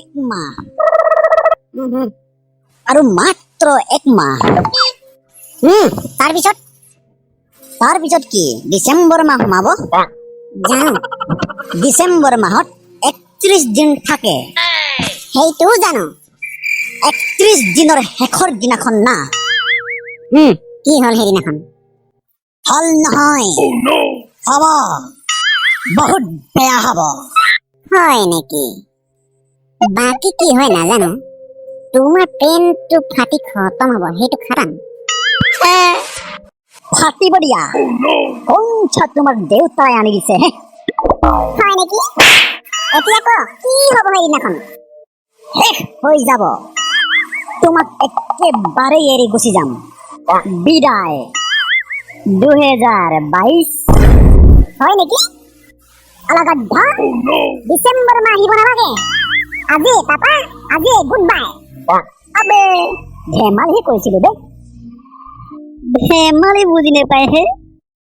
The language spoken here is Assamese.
এক মাহ আৰু মাত্ৰ এক মাহ। তাৰপিছত? তাৰপিছত কি, ডিচেম্বৰ মাহ সোমাব। জানো। ডিচেম্বৰ মাহত 31 দিন থাকে। সেইটোও জানো। 31 দিনৰ শেষৰ দিনাখন না। কি হ'ল সেইদিনাখন? হল নহয়, হ'ব, বহুত বেয়া হ'ব। হয় নেকি? বাকী কি হয় নাজানো, তোমাৰ প্ৰেমটো ফাটি খতম হ'ব, সেইটো খাটাং। ফাটিব দিয়া। কোনছা তোমাৰ দেউতাই আনি দিছে হে? হয় নেকি? এতিয়া ক, কি হ'ব সেইদিনাখন? শেষ হৈ যাব। তোমাক একেবাৰেই এৰি গুচি যাম। বিদায় 2022। হয় নেকি? আলাগাদ্ধা, ডিচেম্বৰ মাহ আহিব নালাগে, আজি পাপা, আজি গুড বাই। আবে, ধেমালিহে কৰিছিলো দে। ধেমালি বুজি নাপায় হে।